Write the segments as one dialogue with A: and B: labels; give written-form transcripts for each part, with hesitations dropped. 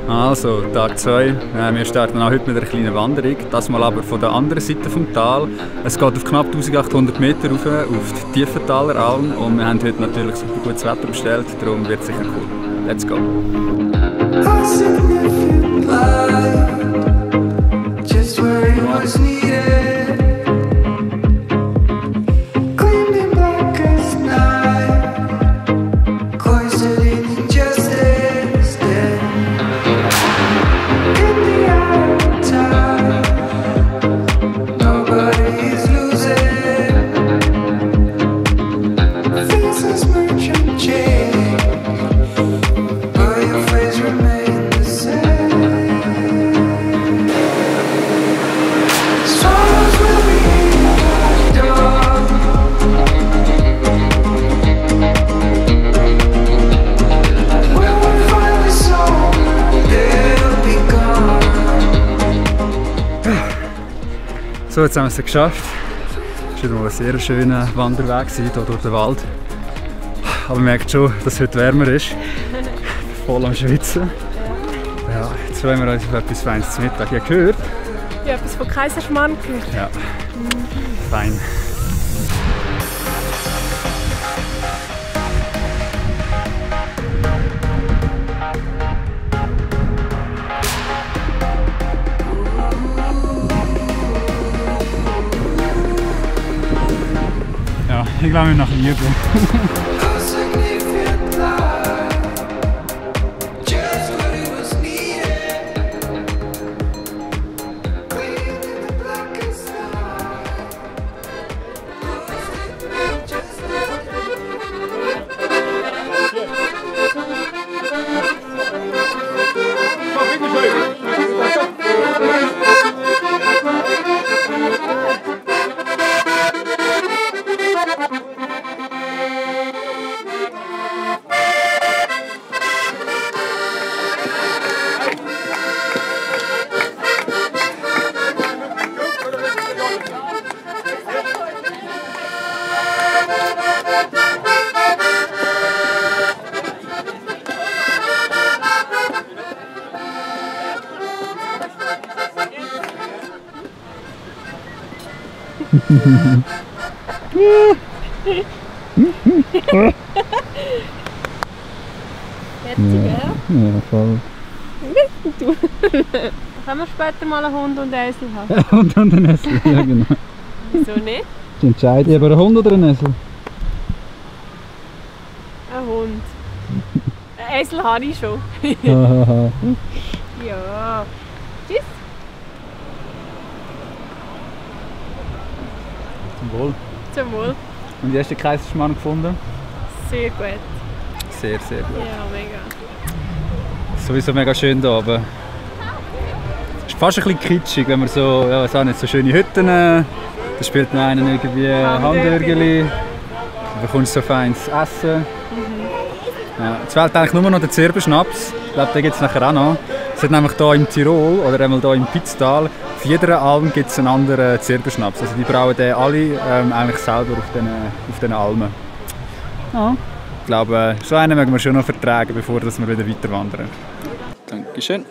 A: Also, Tag 2. Wir starten auch heute mit einer kleinen Wanderung, das mal aber von der anderen Seite vom Tal. Es geht auf knapp 1800 Meter rauf, auf die Tiefentaler Alm und wir haben heute natürlich super gutes Wetter bestellt, darum wird es sicher cool. Let's go! So, jetzt haben wir es geschafft. Es war wieder mal ein sehr schöner Wanderweg hier durch den Wald. Aber man merkt schon, dass es heute wärmer ist. Voll am Schwitzen. Ja, jetzt freuen wir uns auf etwas Feines zum Mittag. Ich habe gehört.
B: Ja, etwas von Kaiserschmarrn gehört.
A: Ja, fein. Ich glaube nach Liebe.
B: Herzig, ja?
A: Ja, voll.
B: Können wir später mal einen Hund und einen Esel haben?
A: Ein Hund und ein Esel, ja genau.
B: Wieso nicht?
A: Die entscheiden, aber ein Hund oder ein Esel?
B: Ein Hund. Ein Esel habe ich schon. Ja. Tschüss.
A: Zum Wohl.
B: Zum Wohl.
A: Und wie hast du den Kaiserschmarrn gefunden?
B: Sehr gut.
A: Sehr, sehr gut.
B: Ja, mega.
A: Sowieso mega schön hier, aber es ist fast ein bisschen kitschig, wenn man so, ja, was auch nicht, so schöne Hütten, da spielt noch einen irgendwie Handürgeli, du bekommst so feines Essen. Ja, jetzt fehlt eigentlich nur noch der Zirbenschnaps, ich glaube, den gibt es nachher auch noch. Es hat nämlich hier im Tirol oder einmal hier im Pitztal, auf jeder Alm gibt es einen anderen Zirbenschnaps, also die brauen den alle eigentlich selber auf den Almen. Ja. Ich glaube, so einen mögen wir schon noch vertragen, bevor wir wieder weiter wandern. Dankeschön.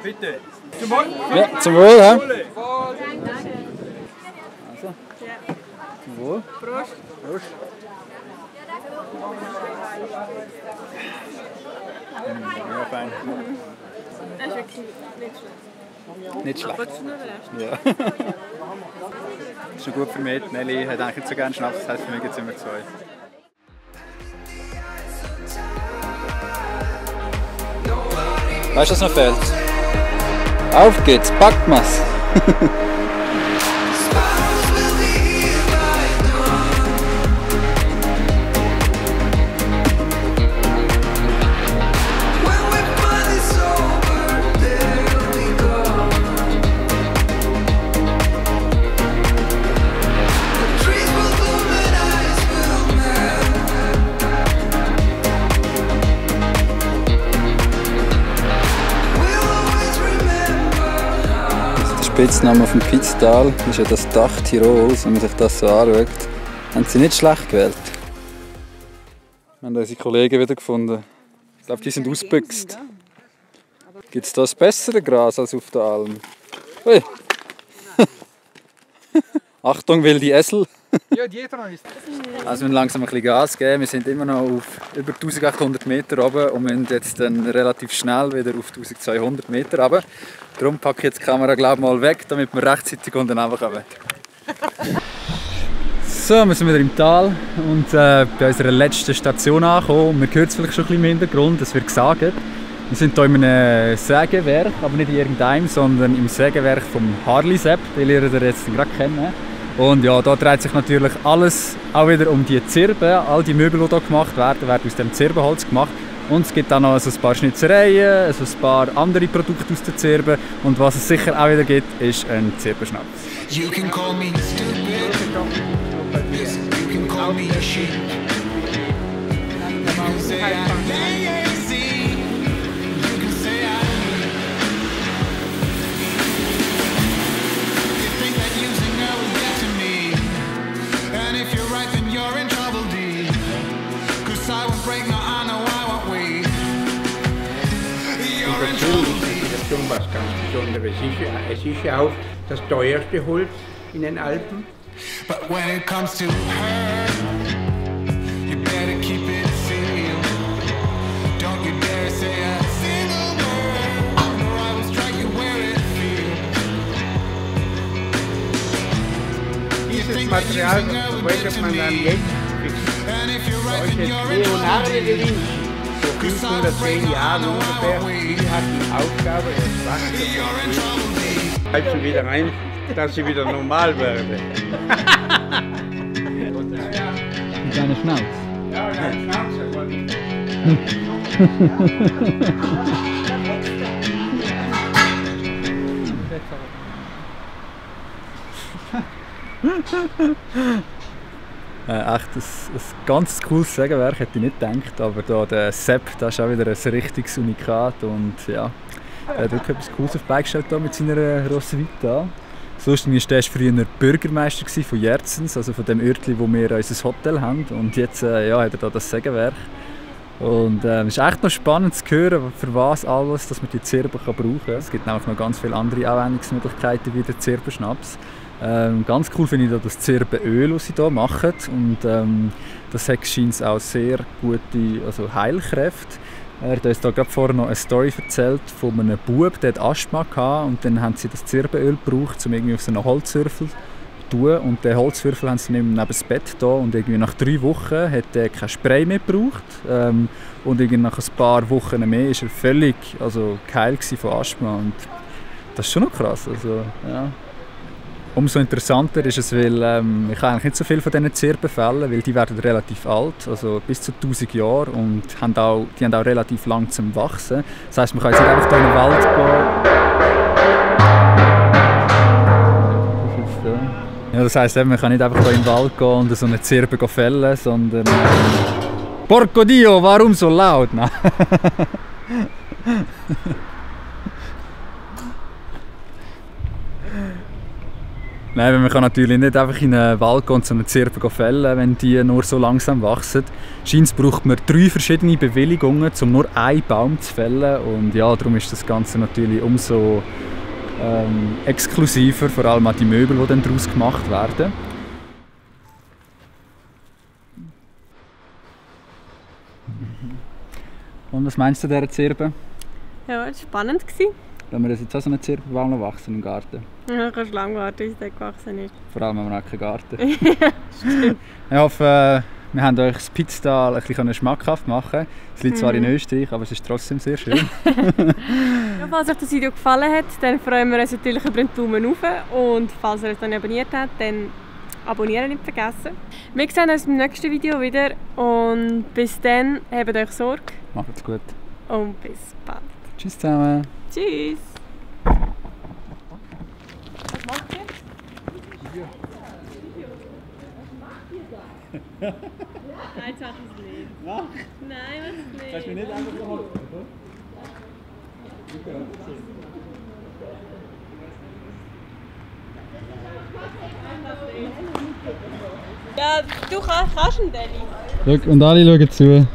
C: Bitte. Zum Wohl?
A: Ja, zum Wohl. Ja. Also. Zum Wohl.
B: Prost.
A: Prost. Ja, fein.
B: Das ist wirklich nicht schlecht.
A: Nicht schlecht.
B: Aber zu nur Rest.
A: Ja. Das ist schon gut für mich. Nelly hat eigentlich nicht so gerne Schnaps, das heisst, für mich gibt es immer zwei. Weißt du, was noch fehlt? Auf geht's, packt man's! Der Spitzname vom Pitztal ist ja das Dach Tirols, wenn man sich das so anschaut. Haben sie nicht schlecht gewählt. Wir haben unsere Kollegen wieder gefunden. Ich glaube, die sind ausgebüxt. Gibt es da ein besseres Gras als auf der Alm? Ui. Achtung, wilde Esel!
C: Ja, die dran ist.
A: Also wir müssen langsam ein bisschen Gas geben. Wir sind immer noch auf über 1800 Meter oben und müssen jetzt dann relativ schnell wieder auf 1200 Meter runter. Darum packe ich jetzt die Kamera glaub mal weg, damit wir rechtzeitig unten runterkommen. So, wir sind wieder im Tal und bei unserer letzten Station angekommen. Man hört es vielleicht schon ein bisschen im Hintergrund, es wird gesagt. Wir sind hier in einem Sägewerk, aber nicht in irgendeinem, sondern im Sägewerk vom Harley Sepp, den lernt ihr jetzt gerade kennen. Und ja, da dreht sich natürlich alles auch wieder um die Zirben. All die Möbel, die hier gemacht werden, werden aus dem Zirbenholz gemacht. Und es gibt auch noch ein paar Schnitzereien, ein paar andere Produkte aus den Zirben. Und was es sicher auch wieder gibt, ist ein Zirbenschnaps. You can call me stupid. You can call me a sheep. You can say I'm lazy. You can say I'm weak. You think that using her will get to me. And if you're right, then you're in trouble, D. 'Cause I won't break, no, I know I won't wait. You're in trouble, D.
D: Das ist schon was ganz Besonderes. Es ist ja auch das teuerste Holz in den Alpen.
A: But when it comes to her, you better keep it sealed. Don't you dare say a single word, or I will strike you where it feels.
D: Dieses Material wollte man dann jetzt solche Leonardo da Vinci vor 510 Jahren ungefähr, die hat die Aufgabe, das Wasser zu spülen. Halt sie wieder rein, dass sie wieder normal werde.
A: Mit deiner Schnauze?
D: Ja, deine Schnauze wollte ich.
A: Echt ein ganz cooles Sägewerk, hätte ich nicht gedacht. Aber da der Sepp, das ist auch wieder ein richtiges Unikat. Und ja, er hat wirklich etwas Cooles auf die Beine gestellt mit seiner Roswitha. Sonst war er früher Bürgermeister von Jerzens, also von dem Örtli, wo wir unser Hotel haben. Und jetzt ja, hat er da das Sägewerk. Und es ist echt noch spannend zu hören, für was alles dass man die Zirben brauchen kann. Es gibt nämlich noch ganz viele andere Anwendungsmöglichkeiten wie der Zirbenschnaps. Ganz cool finde ich da das Zirbenöl, das sie hier machen. Und das hat scheint auch sehr gute Heilkräfte. Er hat uns da gerade vorher noch eine Story erzählt von einem Bub, der hatte Asthma hatte, und dann haben sie das Zirbenöl gebraucht, um irgendwie auf so einen Holzwürfel zu tun. Und den Holzwürfel haben sie neben das Bett da, und irgendwie nach 3 Wochen hat er kein Spray mehr gebraucht. Und irgendwie nach ein paar Wochen mehr ist er völlig geheilt von Asthma. Und das ist schon noch krass. Ja. Umso interessanter ist es, weil ich habe eigentlich nicht so viel von diesen Zirbenfällen, weil die werden relativ alt, also bis zu 1000 Jahre, und die haben auch relativ lang zum Wachsen. Das heisst, man kann jetzt nicht einfach hier in den Wald gehen. Ja, das heisst, man kann nicht einfach hier in den Wald gehen und so eine Zirbe fällen, sondern... Porco Dio, warum so laut? Nein. Nein, man kann natürlich nicht einfach in einen Wald gehen und so eine Zirbe fällen, wenn die nur so langsam wachsen. Scheint braucht man 3 verschiedene Bewilligungen, um nur einen Baum zu fällen. Und ja, darum ist das Ganze natürlich umso exklusiver, vor allem auch die Möbel, die dann daraus gemacht werden. Und was meinst du dieser Zirbe?
B: Ja, das war spannend.
A: Wenn wir jetzt auch so einen Zirbenbaum wachsen im Garten.
B: Ja, du kannst lange warten, bis der gewachsen ist.
A: Vor allem haben wir auch keinen Garten. Ja, ich hoffe, wir haben euch das Pitztal ein bisschen schmackhaft machen. Es liegt zwar in Österreich, aber es ist trotzdem sehr schön.
B: Ja, falls euch das Video gefallen hat, dann freuen wir uns natürlich über einen Daumen hoch. Und falls ihr es noch nicht abonniert habt, dann abonnieren nicht vergessen. Wir sehen uns im nächsten Video wieder. Und bis dann, habt euch Sorge.
A: Macht's gut.
B: Und bis bald.
A: Tschüss zusammen.
B: Tschüss. Was macht ihr? Nein, sag es nicht.
A: Mach!
B: Nein, was nicht.
A: Kannst du mir nicht einfach so machen? Okay.
B: Ja, du kannst ihn, Deli.
A: Schau, und alle schauen zu.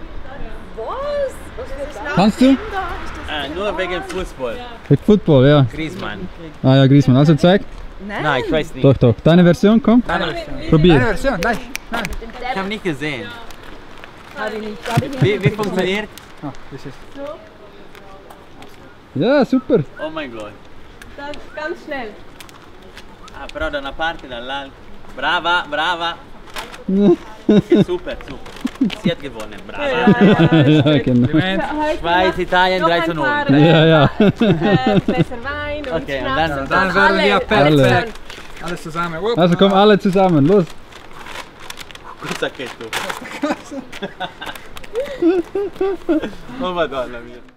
B: Was?
A: Kannst du?
C: Nur wegen Fußball.
A: Wegen Football, ja.
C: Griezmann.
A: Ah ja, Griezmann. Also zeig.
C: Nein, ich weiß nicht.
A: Doch, doch. Deine Version, komm. Probier.
D: Version, nein.
C: Ich habe nicht gesehen.
B: Habe ich nicht.
C: Wie funktioniert?
D: Ah, das ist
A: Ja, super.
C: Oh mein Gott.
B: Ganz schnell.
C: Ah, però da una parte, dall'altra. Brava, brava. Super, super. Sie hat gewonnen, brava.
A: Ja, genau.
C: Schweiz, Italien, 3:0.
A: Ja, ja.
B: Besser Wein und
C: Okay, und
B: Schnaps.
C: dann-
D: dann werden wir
A: Alle.
D: perfekt. Alles zusammen. Upp.
A: Also komm alle zusammen, los.
C: Cosa che tu? Oh madonna mia.